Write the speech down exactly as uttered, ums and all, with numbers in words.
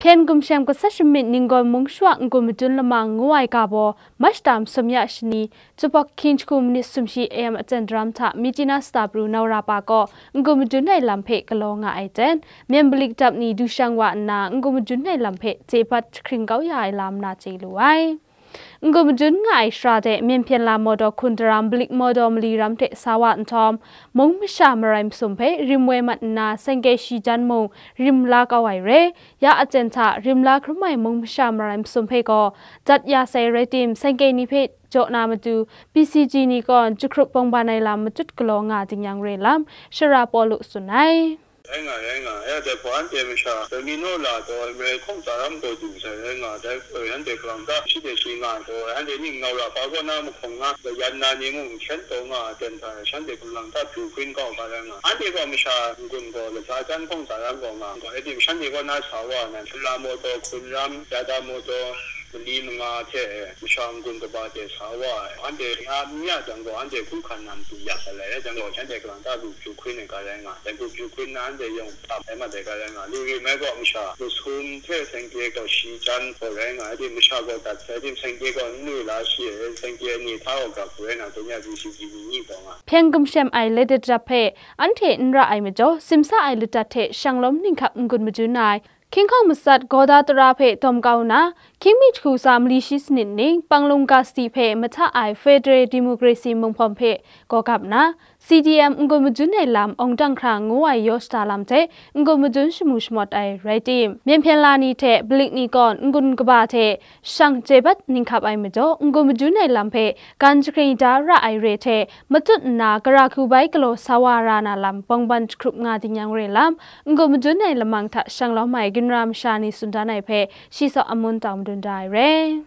Hpyen gumshem gasat shamit Ninggawn mung shwa n-gun madun lamang ngu ai ga baw, March tam sum ya shani, tsubawk hkying jahku minit sumshi A M aten daram hta Myitkyina Star Pru Naura pa kaw n-gun madun ai lam hpe galaw nga ai ten, myen balik dap ni du shang wa nna n-gun madun ai lam hpe chye bat jahkring kau ya ai lam na chye lu ai. N-gun madun nga ai shara de, myen hpyen la maw daw hkun daram, balik maw daw mali ram hte sa wa nhtawm, mung masha marai masum hpe rim woi mat nna, sengke shi jan mung rim la kau ai re. Ya aten hta rim la hkrum ai mung masha marai masum hpe gaw, jat ya sai rai tim, sengke ni hpe jaw na matu, P C G ni kaw jahkrup bawngban ai lam matut galaw nga ding yang re lam, Shara Pawlu tsun ai. Rai nga, rai nga, ya dai hpaw anhte masha domino la taw ai marai hkawng tsaram gaw du sai rai nga, dai hpaw anhte kalang ta shi de shi nga ai gaw, anhte ning Naura pa kaw na mahkawng na, layan na ni mung hkyen taw nga ai ten hta, shanhte kalang ta pru hkrin kau ga rai nga. Anhte gaw masha n-gun gaw, lasa jan hkawng tsaram gaw nga, gaw, rai tim shanhte kaw na sa wa na, Shula maw taw, Hkun ram, Yada maw taw, mali manga hte masha n-gun kaba hte sa wa ai. Anhte ya n ya jang gaw, anhte hku hkan na matu ya sa lai, rai jang gaw, shanhte kalang ta lu pru hkrin ai ga rai nga, dai hku pru hkrin na anhte yawng ap ai mat ai ga rai nga, lu rim ai gaw masha masum hte sengke gaw shi jan gaw rai nga, rai tim masha gaw dat sai tim, sengke gaw n lu la shi ai, sengke ni hta gaw ga hku rai na, dai ni a P C G ni ni gaw nga. Hpyen gumshem ai lata dap hpe anhte n ra ai majaw, simsa ai ladat hte shanglawm ninghkap n-gun madun ai, hkying hkawng matsat Gawda tara hpe dawm kau nna, hkying mi jahku tsa mali shi sanit ning, Panglung Gasti hpe mahta ai Federal Democracy munghpawm hpe gaw gap nna, C D M n-gun madun ai lam awng dang hkra ngu ai yaw shada lam hte n-gun madun shamu shamawt ai rai tim, myen hpyen la ni hte balik ni kaw n-gun kaba hte shang chye bat ninghkap ai majaw, n-gun madun ai lam hpe gan jahkring da ra ai re hte matut nna, gara hku bai galaw sa wa ra na lam bawngban jahkrup nga ding yang re lam, n-gun madun ai lamang hta shanglawm ai ginra masha ni tsun dan ai hpe shi saw amun tau madun da ai re.